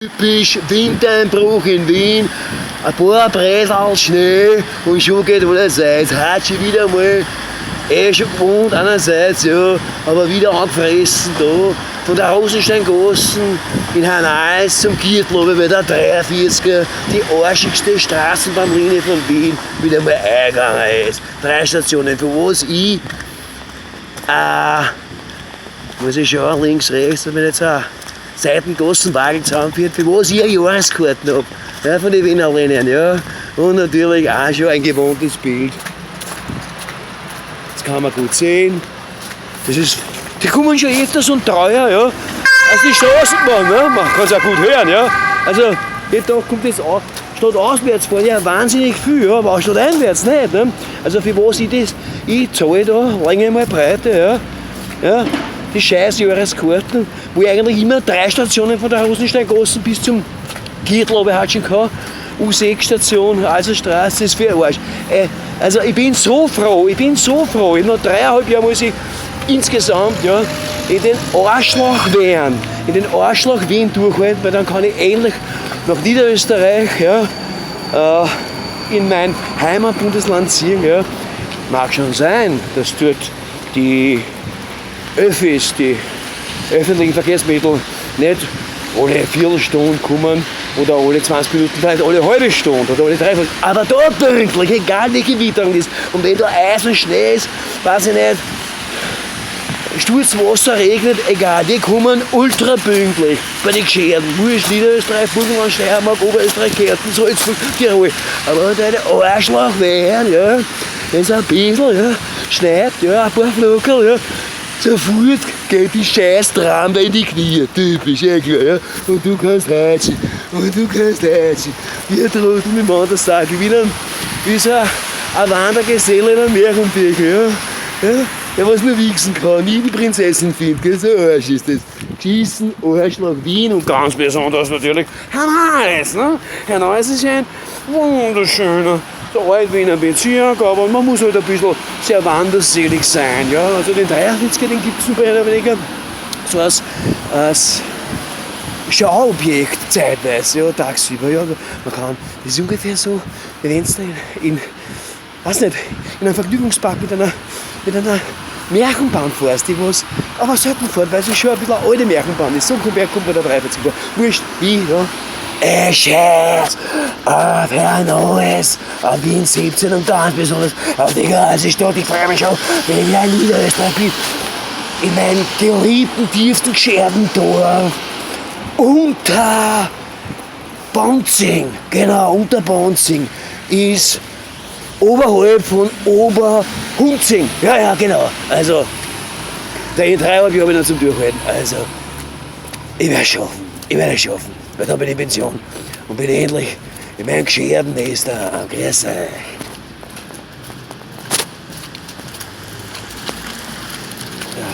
Typisch Wintereinbruch in Wien, ein paar Bresel Schnee und schon geht alles eins. Heute schon wieder mal, eh schon gewohnt einerseits, ja, aber wieder angefressen da. Von der Rosensteingassen in Hernals zum Gürtel, weil der 43er, die arschigste Straßenbahnlinie von Wien, wieder mal eingegangen ist. 3 Stationen, für was ich, muss ich schauen, links, rechts, wenn ich jetzt auch Seitengassenwagen zusammenführt, für was ich eine Jahreskarte hab, ja, von den Wiener Linien, ja. Und natürlich auch schon ein gewohntes Bild. Das kann man gut sehen. Das ist, die kommen schon öfters und treuer, ja, als die Straßenbahn, ne? Man kann's auch gut hören, ja. Also, jeden Tag kommt jetzt auch, statt auswärts fahren ja wahnsinnig viel, ja, aber auch statt einwärts nicht, ne? Also für was ich das, ich zahle da länger mal Breite, ja. Ja, die scheiß Jahreskarten, wo ich eigentlich immer 3 Stationen von der Rosensteingasse bis zum Gürtel runterhatschen kann. U6-Station, Alserstraße, ist für den Arsch. Also ich bin so froh, ich bin so froh. Ich noch 3,5 Jahre muss ich insgesamt, ja, in den Arschloch wehren, in den Arschloch Wien durchhalten, weil dann kann ich endlich nach Niederösterreich, ja, in mein Heimatbundesland ziehen. Ja. Mag schon sein, dass dort die Öffis, die öffentlichen Verkehrsmittel, nicht alle Viertelstunde kommen oder alle 20 Minuten, vielleicht alle halbe Stunde oder alle dreiviertel. Aber da pünktlich, egal welche Witterung ist. Und wenn da Eis und Schnee ist, weiß ich nicht, Sturzwasser regnet, egal, die kommen ultra pünktlich bei den Gescherten. Wurscht, Niederösterreich, Burgenland, Steiermark, Oberösterreich, Kärnten, Salzburg, Tirol. Aber deine Arschloch wären, ja, wenn's ein bisschen, ja, schneit, ja, ein paar Flockerl, ja, sofort geht die scheiß Tram in die Knie. Typisch, ja klar, ja. Und du kannst heizen, und du kannst heizen. Wir trotteln mit dem Wandersack, wie so ein Wandergeselle in einem Märchenbücher, ja. Ja, der was nur wichsen kann, nie die Prinzessin findet, gell? So Arsch ist das. Geschissen, Arschloch, Wien und ganz besonders natürlich Hernals, ne? Hernals ist ein wunderschöner, so alt Wiener Bezirk, aber man muss halt ein bisschen sehr wanderselig sein, ja. Also den 43er, den gibt's nur mehr oder weniger so als Schauobjekt zeitweise, ja, tagsüber, ja. Man kann, das ist ungefähr so, wie wenn's da in, weiß nicht, in einem Vergnügungspark mit einer Märchenbahn fährst, die was aber selten fährt, weil sie schon ein bisschen eine alte Märchenbahn ist. So kommt man der 43 vor. Wurscht, ich, ja. Scheiß, auf Hernals, auf Wien 17 und ganz besonders auf die ganze Stadt. Ich freue mich schon, wenn ich wieder in Niederösterreich bin, in meinem geliebten, tiefsten Geschertendorf, unter Bonzing, genau, unter Bonzing ist oberhalb von Oberhunzing. Ja, ja, genau. Also, der in 3,5 Jahre noch zum Durchhalten. Also, ich werde es schaffen. Ich werde es schaffen. Weil da bin ich in Pension. Und bin endlich in meinem gescherten Nest daheim. Grüß euch. Ja.